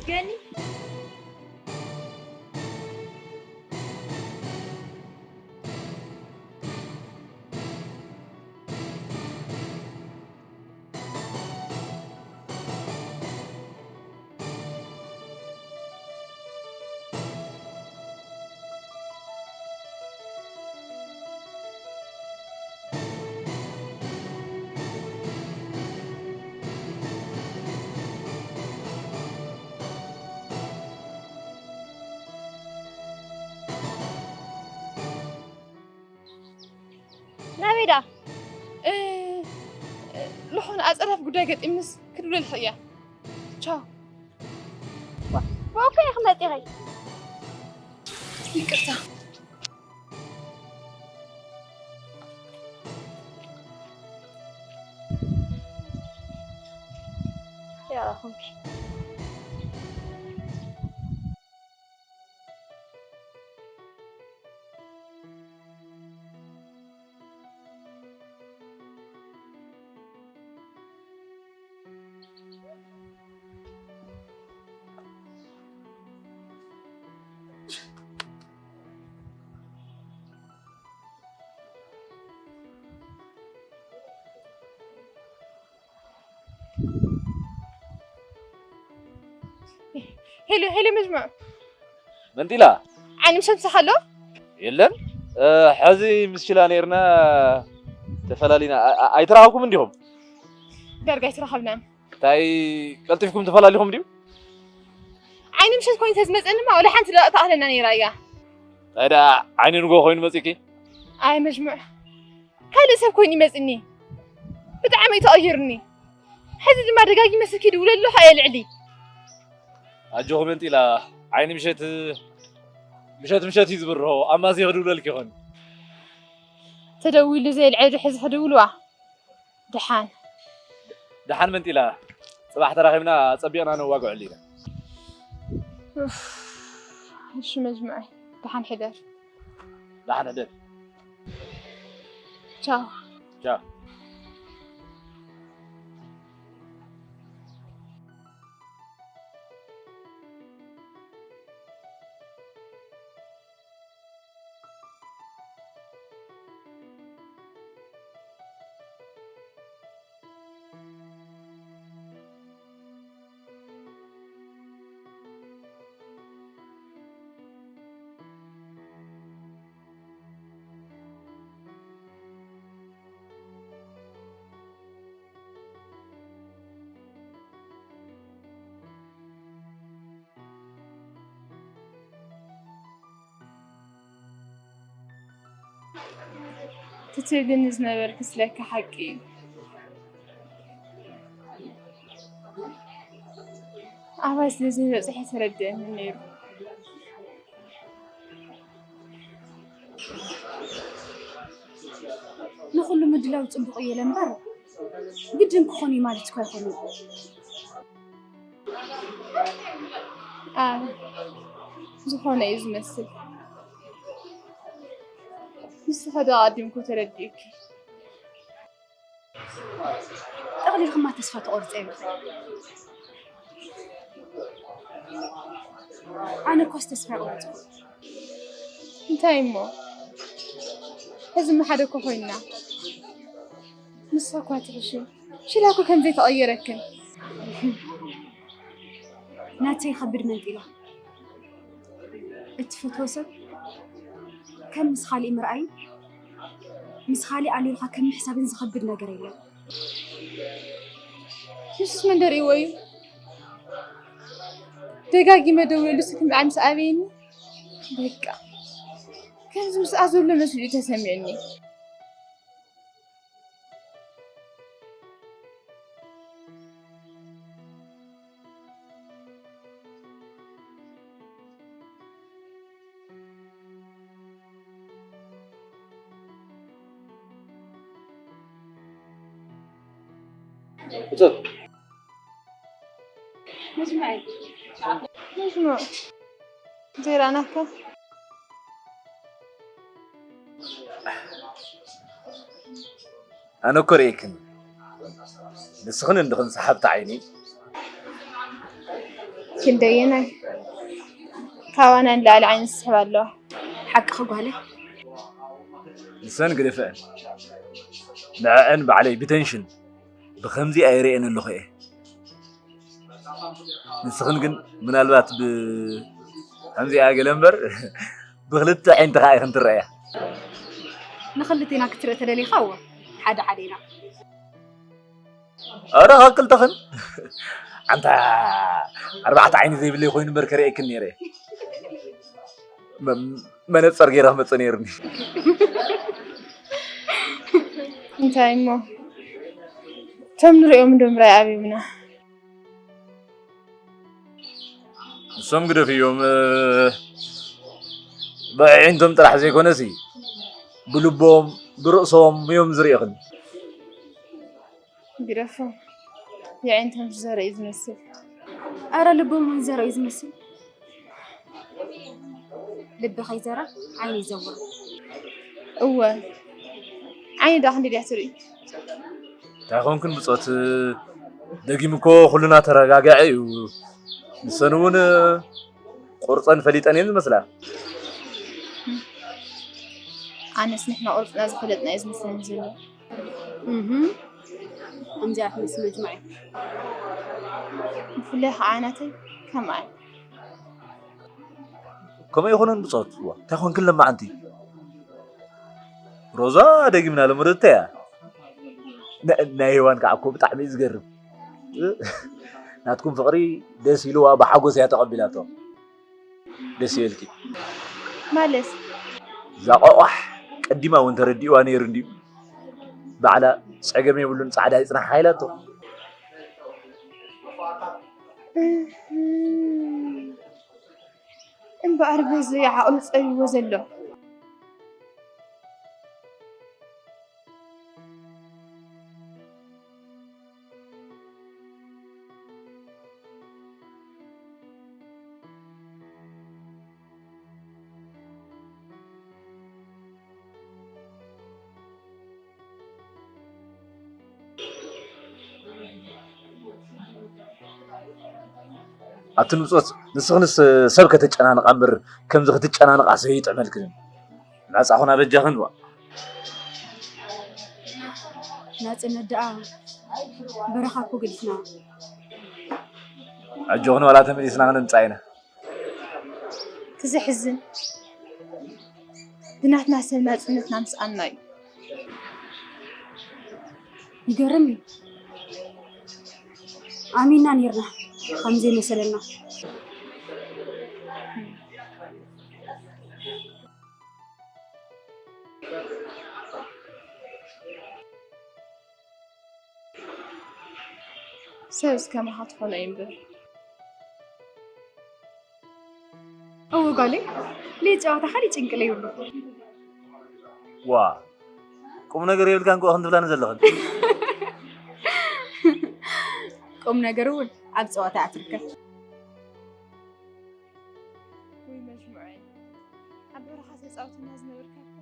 ገኒ፣ ናበይ ደኣ? እ፣ ዝኾነ ኣጸራፊ ጉዳይ ገጢምንስ ክድውለልኪ እየ። ቻው። ዋ፣ ብእኮ ኢኺ መጺኺ። ይቅርታ። ያራኹምኪ። ሄሎ፣ ሄሎ፣ መጅሙዕ። መንጢላ። ዓይኒ ምሸት ምሳኻ ኣሎ? የለን። እ፣ ሕዚ ምስ ችላ ነይርና ተፈላሊና። ኣ-፣ ኣ-፣ ኣይተራኸብኩም እንዲኹም? ዳርጋ ኣይተራኸብናን። እንታይ ቀልጢፍኩም ተፈላሊኹም ድዩ? ዓይኒ ምሸት ኮይኑ ተዝመፀንማ ወላ ሓንቲ ደቂቕ ተኣኽለና ነይራ እያ። እንታይ ደኣ ዓይኒ ንጎ ኮይኑ መፂኪ? ኣይ መጅሙዕ፣ ካልእ ሰብ ኮይኑ ይመፅኒ። ብጣዕሚ እዩ ተቐይርኒ። ሕዚ ድማ ደጋጊመ ስልኪ ይድውለሉ ከኣ የልዕሊ። ኣጆኺ መንጢላ፣ ዓይኒ ምሸት፣ ምሸት ምሸት እዩ ዝብርሆ። ኣማሲ ክድውለልኪ ይኾን። ተደዊሉ ዘየልዕል ዶ ሕዚ ክድውልዋ? ደሓን። ደሓን መንጢላ፣ ጽባሕ ተራኺብና ጸቢቕና ነዋግዐሉ ኢና። ኡፍ፣ እሺ መጅሙዐይ፣ ደሓን ሕደር። ደሓን ሕደር። ቻው። ቻው። ትትብልኒ ዝነበርኪ ስለካ ሓቂ እዩ። ኣባይ ስለ ዘይበጽሐ ተረድአኒ ነይሩ። ንኹሉ ምድላው ጽቡቕ እዩ እምበር ግድን ክኾን እዩ ማለት እኮ ኣይኮነን። ኣይ፣ ዝኾነ እዩ ዝመስል። ንስኺ ዶ ኣቐዲምኩ ተረዲእኪ? ጠቕሊልክማ ተስፋ ተቖርጸ ይመስል። ኣነ እኮስ ተስፋ ይቆረጽኩ። እንታይ እሞ? ሕዚ እሞ ሓደ እኮ ኮይንና። ንሳ እኳ ትሕሺ። ሽላ እኮ ከም ዘይተቐየረክን። ናተይ ይኸብድ መንጢላ። እትፈትዎ ሰብ ከም ምስ ካሊእ ምርኣይን ምስ ካሊእ ኣሊልካ ከም ምሕሳብን ዝኸብድ ነገር የለን። ንሱስ መን ደርእዎ እዩ? ደጋጊመ ደውለሉ ስልኪ ብዓል ምስ ኣበየኒ፣ በቃ ከምዚ ምስኣ ዘሎ መስሉ እዩ ተሰሚዕኒ። እቶም መጅሙዕ፣ ዘይረኣናካ። ኣነ እኮ ርእየክን፣ ንስኽን እንድኽን ሰሓብቲ ዓይኒ። ክንደየናይ ካባና ንላዕሊ ዓይኒ ዝስሕባ ኣለዋ። ሓቅኺ ጓለይ። ንሰን ግደፈአን። ንዐአን ባዕለይ ብተንሽን ብኸምዚ ኣይርእየን ኣለኹ እየ። ንስኽን ግን ምናልባት ብኸምዚኣ ገለ እምበር ብኽልተ ዓይንትኻ ኢኽን ትረኣያ። ንኽልቴና ክትርኢ ተደሊኻ እወ፣ ሓደ ሓደ ኢና። ኣረ ካብ ክልተኽን ኣንታ ኣርባዕተ ዓይኒ ዘይብለይ ኮይኑ እምበር ከርእየክን ነይረ እየ። መ- መነፀር ገይረ ክመፅእ ነይርኒ። እንታይ እሞ እቶም ንሪኦም ዶ ምራይ ኣብዮምና? ንሶም ግደፍዮም። ብኣዒንቶም ጥራሕ ዘይኮነሲ ብልቦም ብርእሶም እዮም ዝርእኽን። ግደፎም። የዒንቶም ዝዘርእ እዩ ዝመስል። ኣረ ልቦም እውን ዝዘርእ እዩ ዝመስል። ልቢ ከይዘራ ዓይኒ ይዘውር። እወ ዓይኒ ዳ ክንዲ ድያ ትርኢ? እንታይ ኾንክን ብጾት? ደጊም እኮ ኩልና ተረጋጋዒ እዩ። ንሰን እውን ቁርፀን ፈሊጠን እየን ዝመስላ። ኣነስ ንሕና ቁርፅና ዝፈለጥና እዩ ዝመስለኒ ዘሎ። እህ፣ ከምዚኣ ትመስል መጅሙዐ። ብፍላይ ከዓ ናተይ ከምኣ እዩ። ከምኡ ኣይኮነን ብፆት። እዋ፣ እንታይ ኮንክን ለማዓንቲ? ሮዛ ደጊምና ለመደታ እያ። ና- ናይ ሄዋን ከዓ እኮ ብጣዕሚ እዩ ዝገርም። ናትኩም ፍቕሪ ደስ ኢልዋ ብሓጎስ እያ ተቐቢላቶ። ደስ ይበልኪ። ማለት እዛ ቆቋሕ ቀዲማ እውን ተረዲእዋ ነይሩ እንድዩ። ባዕላ ጸገም የብሉን ጻዕዳ ይጽናሕ ሓይላቶ። እምበኣር በዚ ዓቕሉ ጸቢዎ ዘሎ። ኣቲ ንብጾት ንስኽንስ ሰብ ከተጨናንቓ እምበር ከምዚ ክትጨናንቓ ሰይጥዕመልክን። ናጻ ኹና በጃኽን ዋ። ናጽነት ደኣ በረኻ እኮ ገዲፍና። ኣጆኽን ዋላ ተመሊስና ክንምጻ ኢና። ክዘሕዝን ብናትና ሰብ ናጽነትና ምስኣና እዩ። ይገርም እዩ። ኣሚንና ኔርና ከም ዘይመሰለና። ሰብስ ከማኻ ትኾኖ እዩ እምበር። እወ ጓለይ፣ ለይት ጨዋታ ሓደ ጭንቂ ለይብሉ። ዋ፣ ቁም ነገር የብልካን እኮ ክንትብላኒ ዘለኽን። ቁም ነገር እውን ኣብ ጸዋታ እያ ትርከብ። ወይ መጅሙዐይ፣ ኣብ በረኻ ተጻውትና ዝነበርካ እኮ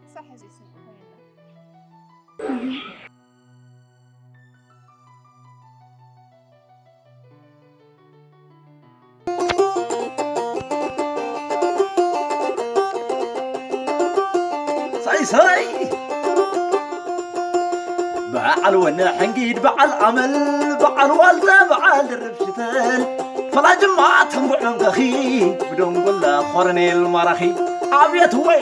ክሳዕ ሕዚ ይስምዖ ኮይና። ሳይ ሳይ በዓል ወነ ሕንጊድ በዓል ኣመል በዓል ዋልታ በዓል ድርብ ሽተል ፈላጅማ ተንጉዕ መምከኺ ብደንጎላ ኮረኔል ማራኺ ኣብየት ወይ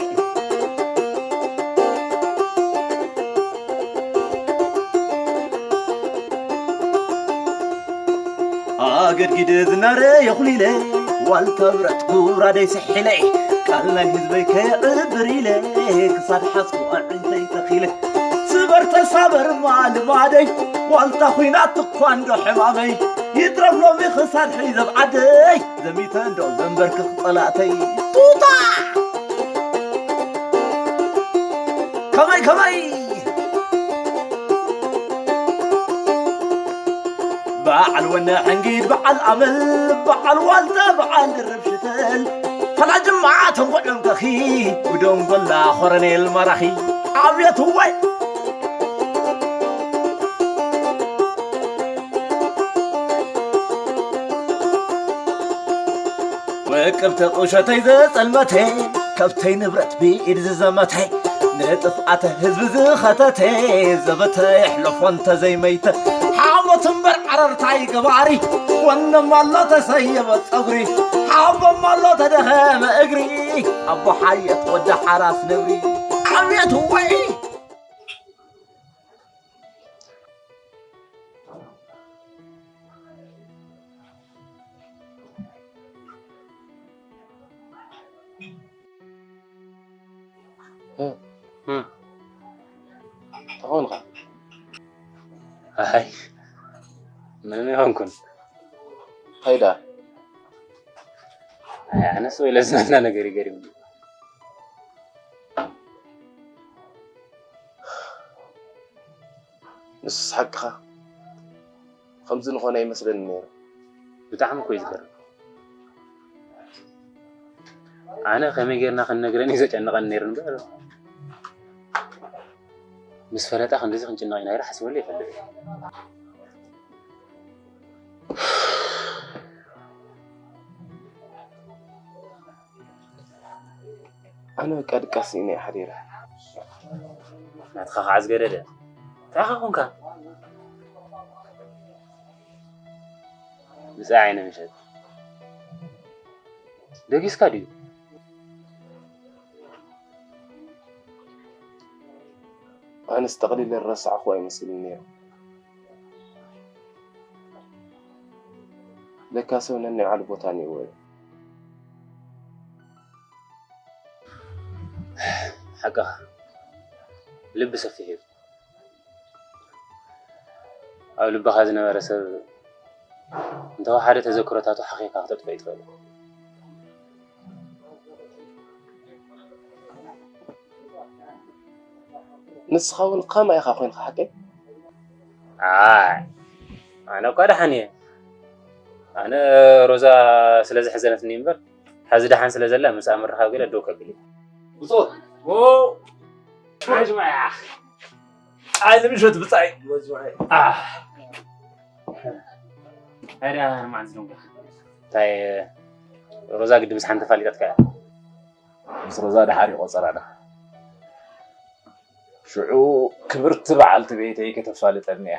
ኣገድጊደ ዝናረ የኹሊለ ዋልታ ብረት ጉራደይ ስሒለ ቃል ናይ ህዝበይ ከዕብር ኢለ ክሳድ ሓዝኩ ኣዒንተይ ተኺለ ስበር ተሳበርማ ልማደይ ዋልታ ኹናት እኳ እንዶ ሕማመይ ይትረፍ ሎሚ ክሳድ ሒዘብ ዓደይ ዘሚተ እንዶ ዘንበርክኽ ጸላእተይ ቱታ ከመይ ከመይ በዓል ወነ ሕንጊድ በዓል ኣመል በዓል ዋልታ በዓል ድርብ ሽተል ፈላጅማ ተንጎዕ መምከኺ ብደንጎላ ኮረኔል ማራኺ ኣብየት ወይ እቅብተ ቁሸተይ ዘጸልመተ፣ ከብተይ ንብረት ብኢድ ዝዘመተ፣ ንጥፍኣተ ህዝቢ ዝኸተተ፣ ዘበተ የሕለፎ እንተዘይመይተ፣ ሓሞት እምበር ዓረርታይ ገባሪ፣ ወነም ኣሎ ተሰየበ ጸጉሪ፣ ሓቦም ኣሎ ተደኸመ እግሪ፣ ኣቦ ሓየት ወዲ ሓራስ ነብሪ። ኣቤት ወይ! እ። እ። እንታይ ኾንካ? ኣይ፣ ምንም ኣይኮንኩን። እንታይ ደኣ? ኣይ፣ ኣነስ ወይ ለዝናና ነገር ይገርም። ንሱስ ሓቅኻ። ከምዚ ዝኾነ ኣይመስለኒ ነይሩ። ብጣዕሚ እኮ እዩ ዝገርም። ኣነ ከመይ ጌርና ክንነግረን እዩ ዘጨንቐኒ ነይሩ እምበር፣ ምስ ፈለጠ ክንድዚ ክንጭነቕ ኢና ኢለ ሓሲበሉ ኣይፈልጥን። ኣነ በቃ ድቃስ ስኢነ እየ ሓዲረ። ናትኻ ከዓ ዝገደደ። እንታይ ኾንካ? ብጻይ ዓይነ ምሸት። ደጊስካ ድዩ? ኣነስ ጠቕሊለ ዝረሳዕኹ ኣይመስልን ነይሩ። ለካ ሰብ ነናይ ባዕሉ ቦታ እኒአዎ እዩ። ሓቅኻ። ልቢ ሰፊሕ እዩ። ኣብ ልብኻ ዝነበረ ሰብ እንተወሓደ ተዘክሮታቱ ሓኺኻ ክተጥፍኦ ኣይትኽእል። ንስኻ እውን ኸማይ ኢኻ ኮይንካ ሓቀይ? ኣይ፣ ኣነ እኳ ደሓን እየ። ኣነ ሮዛ ስለ ዘሕዘነትኒ እምበር፣ ሐዚ ደሓን ስለ ዘላ ምስኣ ምርኻብ ገለ ደው ከብል እየ። ብጾት። ዎ! መጅማዕ። ኣይ፣ ንምሸት ብጻይ። መጅማዕ። ኣህ። ኣረ፣ ኣረ፣ ማን ዝደንጋ? እንታይ፣ ሮዛ ግዲ ምስ ሓንቲ ፋሊጣትካ እያ? ምስ ሮዛ ደሓር ይቆጸር ኣነ። ሽዑ ክብርቲ በዓልቲ ቤተይ ከተፋልጠኒ እያ።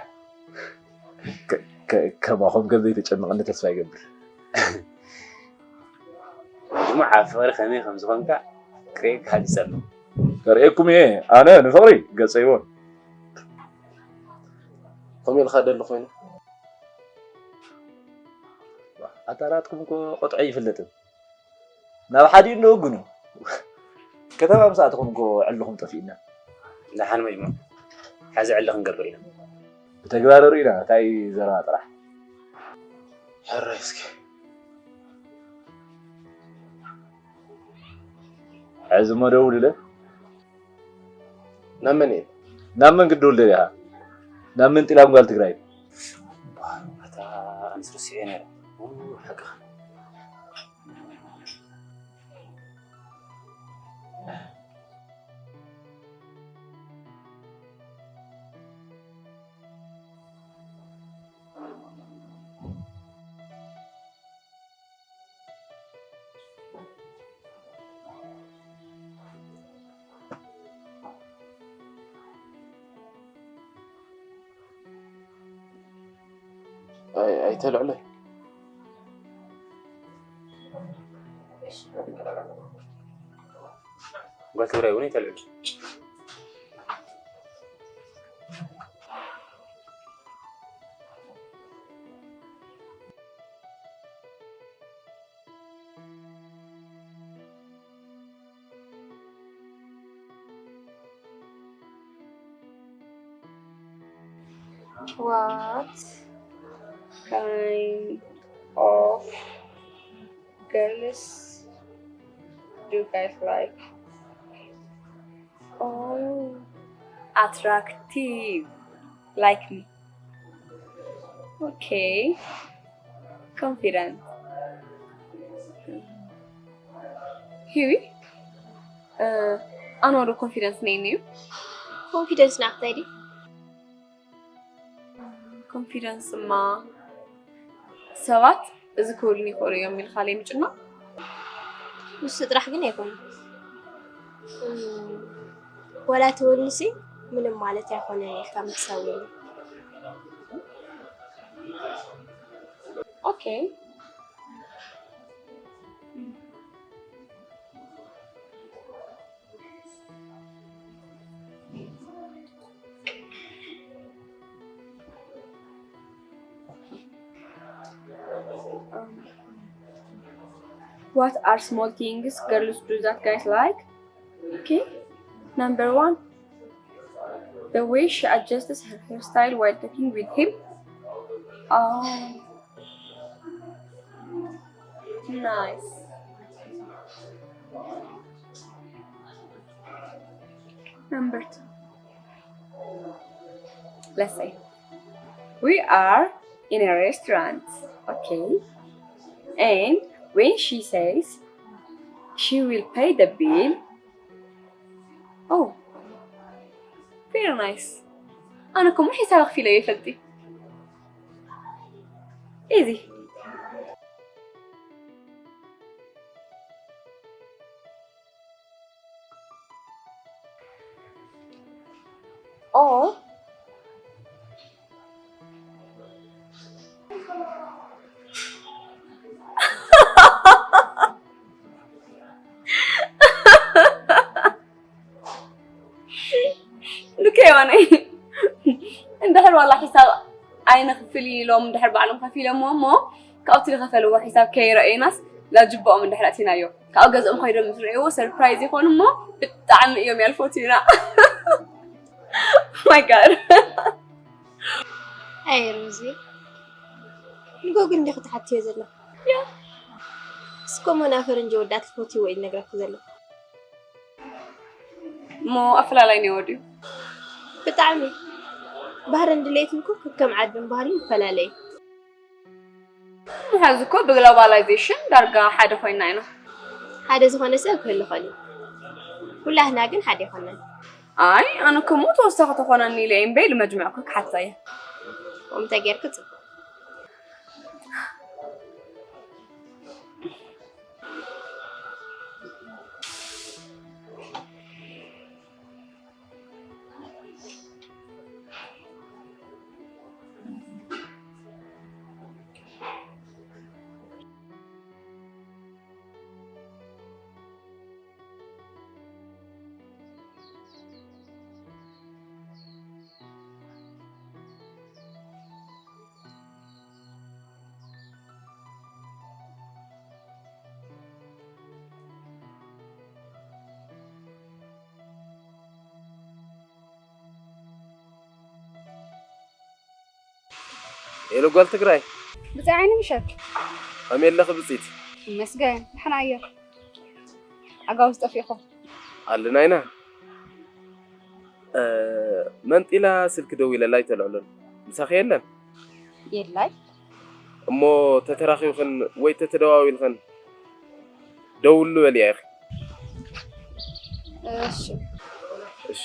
ከ-፣ ከ-፣ ከማኹም ከም ዘይተጨንቐኒ ተስፋ ይገብር። ድማ ኣብ ፍቕሪ ከመይ ከም ዝኾንካ ክርእየካ ሃዲሰ ኣለኹ። ከርእየኩም እየ። ኣነ ንፍቕሪ ገጸ ይቦን። ከምኡ ኢልካ ደሊ ኮይኑ። ኣታ ናትኩም እኮ ቆጥዖ ይፍለጥን። ናብ ሓዲኡ እንዶ ወግኑ። ከተማ ምስ ኣተኹም እኮ ዕልኹም ጠፊእና። ደሓን መጅሙዕ። ሕዚ ዕሊ ክንገብር ኢና። ብተግባር ርኢና፣ እንታይ እዩ ዘረባ ጥራሕ። ሕራይ እስኪ። ሕዚ እሞ ደውልለ። ናብ መን እየ? ናብ መን ክትድውል ደሊኻ? ናብ ምንጢላም ጓል ትግራይ። ኣታ ኣነስ ረሲዐ ነይረ። ኡ፣ ሓቅኻ። ኣይ-፣ ኣይተልዕሎይ። ጓል ትግራይ እውን ኣይተልዕሎ። What kind of girls do you guys like? Oh, attractive, like me. Okay. Confident. ሂዊ፣ እ፣ ኣነ ወደ ኮንፊደንስ ነይኒ እዩ። ኮንፊደንስ ናብታይ ድዩ? ኮንፊደንስ እማ ሰባት እዚ ክብሉን ይኽእሉ እዮም ኢልካ ለይ ምጭናቕ። ንሱ ጥራሕ ግን ኣይኮነን። እም፣ ወላ ትውንሲ ምንም ማለት ኣይኮነን ኢልካ ምሕሳብ እዩ። Okay. What are small things girls do that guys like? Okay, number one, the way she adjusts her hairstyle while talking with him. Oh, nice. Number two, let's say we are in a restaurant, okay? And when she says she will pay the bill, oh, very nice. أنا كم حساب في لي فلتي. Easy. Or ሉከ የማነይ እንድሕር ዋላ ሒሳብ ኣይንኽፍል ኢሎም እንድሕር ባዕሎም ከፊሎምዎ እሞ ካብቲ ዝኸፈልዎ ሒሳብ ከይረእዩናስ ላጅባኦም እንድሕር ኣእቲናዮ ካብ ገዝኦም ኮይዶም ምስ ረእይዎ ሰርፕራይዝ ይኾኑ እሞ ብጣዕሚ እዮም ያልፎትዩና። My God. ኣይ ሮዚ ንጎግል እንዲኺ ትሓትዮ ዘለኺ። እስከ ሞና ፈረንጂ ወዳት ትፈትይዎ እዩ ዝነግረኪ ዘሎ። እሞ ኣፈላላይ ነይዎ ድዩ? ብጣዕሚ ባህርን ድሌትን እኮ ከከም ዓድን ባህልን ይፈላለ እዩ። ሕዚ እኮ ብግሎባላይዜሽን ዳርጋ ሓደ ኮይና ኢና። ሓደ ዝኾነ ሰብ ክህሉ ይኽእል እዩ። ኩላህና ግን ሓደ ኣይኮናን። ኣይ ኣነ እኮ እሞ ተወሳኺ ተኾነኒ ኢለ እየ እምበይ ልመጅምዕኩ ክሓታ እየ። ከምኡ ተጌርኪ ፅቡቕ። ሄሎ ጓል ትግራይ። ብፀይ ዓይኒ ምሸት። ከመይ ኣለኺ ብፅይቲ? ይመስገን። ደሕና እየ። ኣጋውስ ጠፊእኹም። ኣለና ኢና። እ፣ መንጢላ ስልኪ ደዊለላ ኣይተልዕሎን። ምሳኺ የለን? የላይ። እሞ ተተራኺብኽን ወይ ተተደዋዊልኽን ደውሉ በልያ ኢኺ። እሺ። እሺ።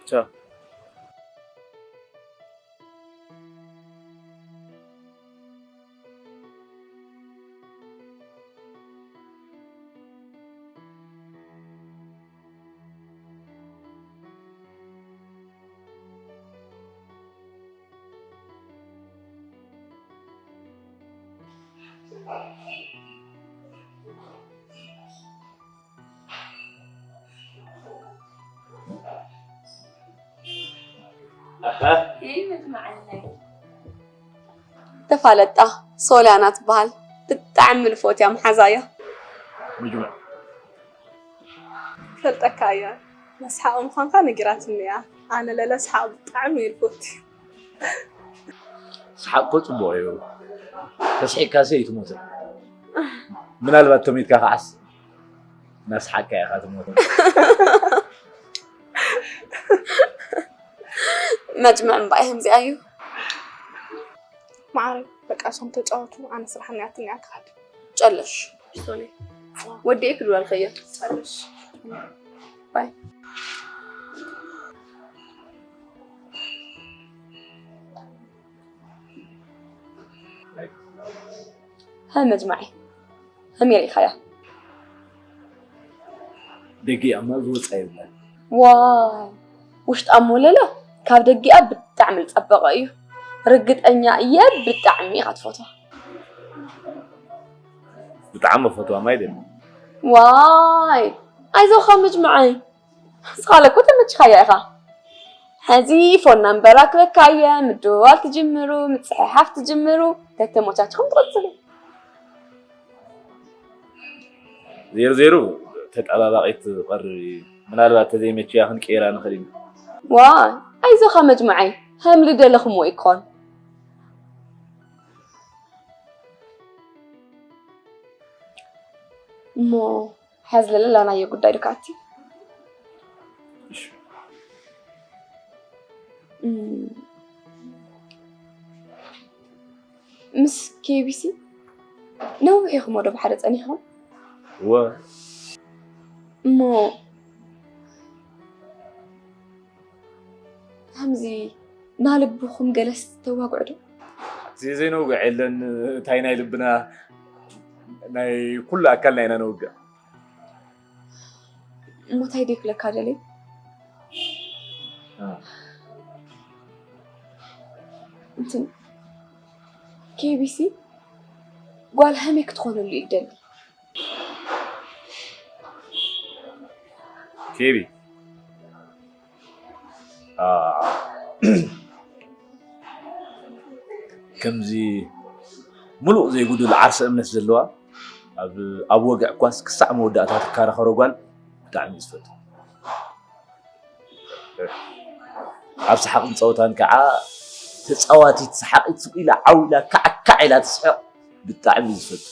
ቻው። ተፋለጣ ሶልያና ትበሃል። ብጣዕሚ ልፎት እያ መሓዛ እያ። ምጅማዕ ፈልጠካ እያ መስሓቕ ምዃንካ ነጊራትኒ እያ። ኣነ ለለ ስሓቕ ብጣዕሚ እየ ልፎት። ሰሓቕ እኮ ፅቡቕ እዩ። ተስሒቅካሲ ኣይትሞትን። ምናልባት ተሚትካ ከዓስ እናሰሓቅካ ኢኻ ትሞት። መጅምዕ እምበኣይ ከምዚኣ እዩ። ማዕረ በቃ እሶም ተጫወቱ ኣነ ስራሕ እኒኣትኒ እያ ክኸድ። ጨለሽ ሶኒ ወዲኤ ክድወልከዮ። ጨለሽ ባይ። ሀ መጅማዒ ከመይ ርኢኻያ? ደጊኣማ ዝወፃ የብላን። ዋይ ውሽጣ ሞለላ ካብ ደጊኣ ብጣዕሚ ዝፀበቐ እዩ። ርግጠኛ እየ ብጣዕሚ ኢኻ ትፈትዋ። ብጣዕሚ ፈትዋ ማይ ደም ዋይ ኣይዞኻ መጅምዓይ ስኻለ እኮ ተመችኻያ ኢኻ። ሕዚ ፎን ናምበራ ክበካ እየ ምድዋል ትጅምሩ ምፅሕሓፍ ትጅምሩ ተተሞቻችኹም ትቕፅሉ። ዜሮ ዜሮ ተጣባባቂት ትቐርብ እዩ። ምናልባት ተዘይመችያ ክንቀይራ ንኽእል ኢና። ዋ ኣይዞኻ መጅምዓይ ከም ልደለኹምዎ ይኮን እሞ ሐዚ ለለላናዮ ጉዳይ ዶ ክኣቲ ምስ ኬቢሲ ነዊሕ ኢኹም ዶ ብሓደ ፀኒሕኹም እወ እሞ ከምዚ ናልብኹም ገለስ ተዋግዑ ዶ እዚ ዘይነውግዕ የለን። እንታይ ናይ ልብና ናይ ኩሉ ኣካልና ኢና ነውግዕ። እሞ እንታይ ደይ ክለካ ደለይ እንትን ኬቢሲ ጓል ሃመይ ክትኾነሉ እዩ ደሊ ኬቢ ከምዚ ሙሉእ ዘይጉዱል ዓርሰ እምነት ዘለዋ ኣብ ኣብ ወግዕ ኳስ ክሳዕ መወዳእታ ትከራኸሮ ጓል ብጣዕሚ እዩ ዝፈቱ። ኣብ ሰሓቕን ፀወታን ከዓ ተፃዋቲት ሰሓቒት ስቕ ኢላ ዓው ኢላ ካዕካዕ ኢላ ትስሕቕ ብጣዕሚ እዩ ዝፈቱ።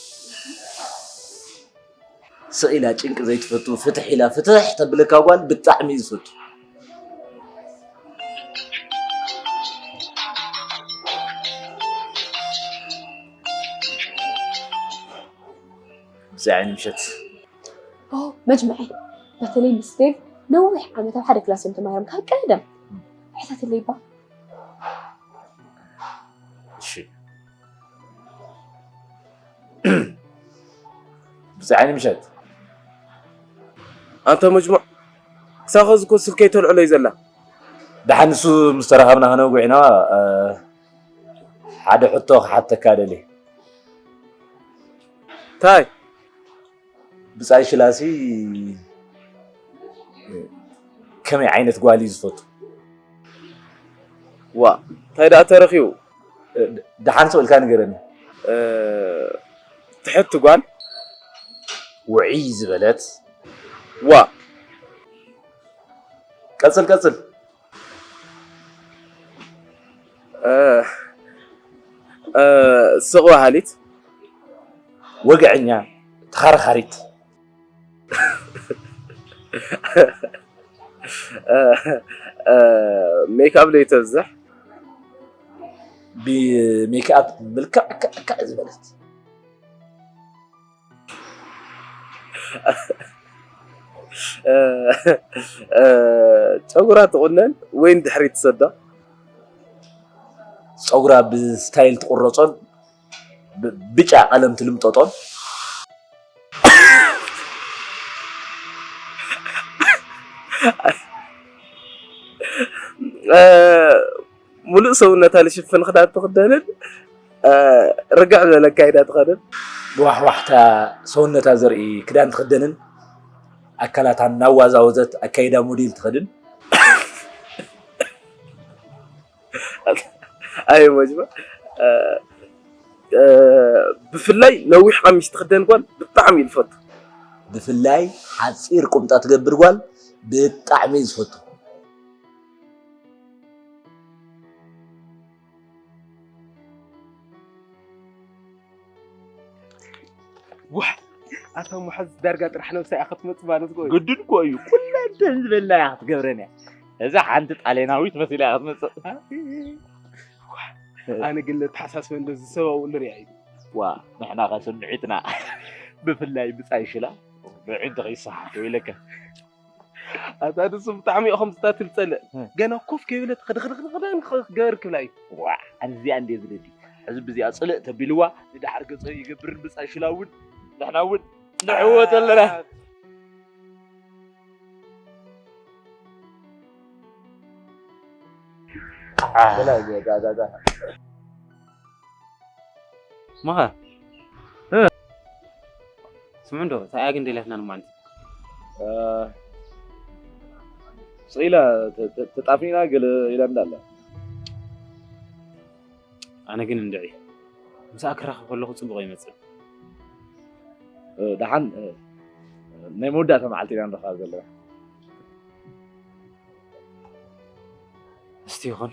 ስቕ ኢላ ጭንቂ ዘይትፈቱ ፍትሕ ኢላ ፍትሕ ተብለካ ጓል ብጣዕሚ እዩ ዝፈቱ። ብዛይ ዓይኒ ምሸት መጅምዐ በተለይ ምስ ዴቭ ነዊሕ ዓመት ኣብ ሓደ ክላስ እዮም ተማሂሮም ካብ ቀደም ሕተትለይ ባ እሺ ብዛይ ዓይኒ ምሸት ኣንታ መጅሙዕ ክሳብ ኸዚ እኮ ስልከይ ተልዕሎ እዩ ዘላ። ደሓን ንሱ ምስ ተራኸብና ከነውግዕ ኢና። ሓደ ሕቶ ክሓተካ ደሊ። ታይ? ብጻይ ሽላሲ ከመይ ዓይነት ጓል እዩ ዝፈቱ? ዋ ታይ ደኣ ተረኺቡ? ደሓን ሰው ኢልካ ንገረኒ። ትሕቲ ጓል ውዕይ ዝበለት ዋ ቀጽል ቀጽል። ስቕ በሃሊት ወግዐኛ ተኻራኻሪት ሜክኣፕ ዘይተብዝሕ ብሜክኣፕ ምልክዕ ዝበለት ጨጉራ ትቑነን ወይ ንድሕሪት ትሰዶ? ጸጉራ ብስታይል ትቑረጾን ብጫ ቀለም ትልምጠጦን ሙሉእ ሰውነታ ልሽፍን ክዳን ትኽደንን ርግዕ ዝበለ ኣካይዳ ትኸድን ብዋሕዋሕታ ሰውነታ ዘርኢ ክዳን ትኽደንን ኣካላታ እናዋዛወዘት ኣካይዳ ሞዴል ትኸድን ኣይ መጅባ ብፍላይ ነዊሕ ቀሚሽ ትኽደን ጓል ብጣዕሚ እዩ ዝፈቱ። ብፍላይ ሓፂር ቁምጣ ትገብር ጓል ብጣዕሚ እዩ ዝፈቱ። ዋሕ ኣታ ሙሓዝ ዳርጋ ጥራሕ ነብሳ እያ ክትመፅእ ማለት ጎይ ግድን እኮ እዩ። ኩለን ተን ዝበልና እያ ክትገብረን እያ። እዛ ሓንቲ ጣልያናዊት መሲላ እያ ክትመፅእ። ኣነ ግን ለተሓሳስበ እንዶ ዝሰባውሉ ሪኣ እዩ። ዋ ንሕና ከ ስምዒትና ብፍላይ ብፃይ ሽላ ብዕዲ ከይሰሓት ኢለካ። ኣታ ንሱ ብጣዕሚ ኢኹም ዝታትል ፀልእ ገና ኮፍ ከይበለት ኸድኽድኽድኽደን ክገበር ክብላ እዩ። ዋ ኣንዚኣ እንደ ዝደሊ ሕዚ ብዚኣ ፅልእ ተቢልዋ ንድሓር ገፀ ይገብርን ብፃይ ሽላ እውን ንሕና እውን ንዕወት ኣለና። ማኻ ስምዑ እንዶ፣ እንታይ ግን ደለትና ማለት ስኢላ ተጣፊና ገለ ኢላ እንዳላ። ኣነ ግን እንድዒ ምሳኣ ክራኸብ ከለኹ ጽቡቕ ይመጽእ። ደሓን ናይ መወዳእታ መዓልቲ ኢና ንረኸባ ዘለና። እስቲ ይኹን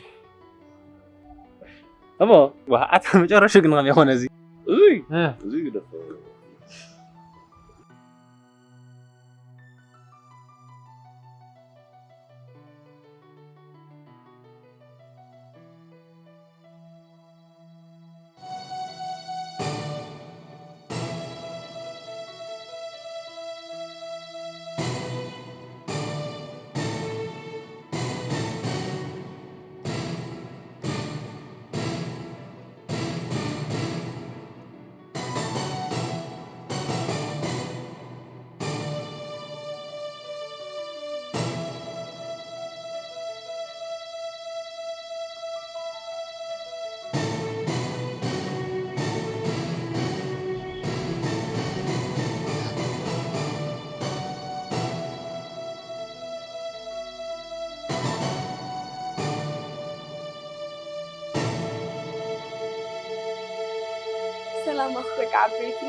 እሞ ዋዓት መጨረሹ ግን ከም ይኾነ እዚ እዙይ እዙይ ግደፎ። ሰላም ኣኽበቃ ዓበይቲ።